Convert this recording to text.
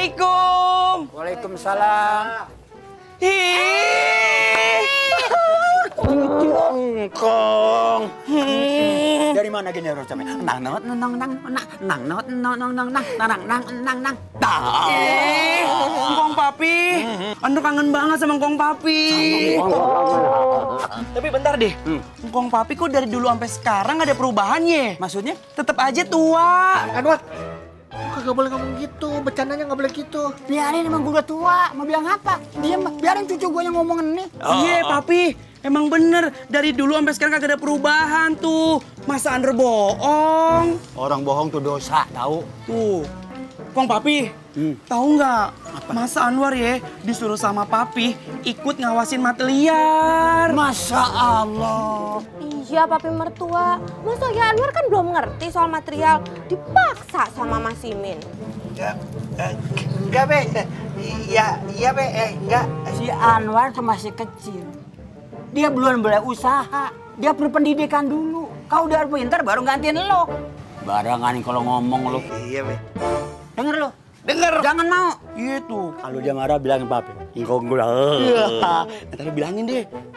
Assalamualaikum. Waalaikumsalam. Engkong. Dari mana gini harus sampai? Engkong Papi. Anu kangen banget sama Engkong Papi. Tapi bentar deh. Engkong Papi kok dari dulu sampai sekarang gak ada perubahannya? Maksudnya? Tetap aja tua. Anwar, kagak boleh ngomong gitu, bercandanya nggak boleh gitu. Biarin emang gue udah tua, mau bilang apa? Diam, biarin cucu gue yang ngomongin nih. Iya, Papi. Emang bener, dari dulu sampai sekarang kagak ada perubahan tuh. Masa Andre bohong? Orang bohong tuh dosa, tahu? Tuh, Kong Papi, tahu nggak? Masa Anwar ya disuruh sama Papi ikut ngawasin mata liar. Masya Allah. Iya, Papi mertua. Masa ya Anwar kan belum ngerti soal material. Dipaksa sama Mas Imin. Enggak, Be. Iya, Be. Enggak. Si Anwar tuh masih kecil. Dia belum boleh usaha. Dia perlu pendidikan dulu. Kau udah pintar baru gantiin lo. Barangan kalau ngomong lo. Iya, Be. Denger lo. Denger. Jangan mau. Gitu. Kalau dia marah bilangin papi. Ingkong gue. Iya. Ntar lu bilangin deh.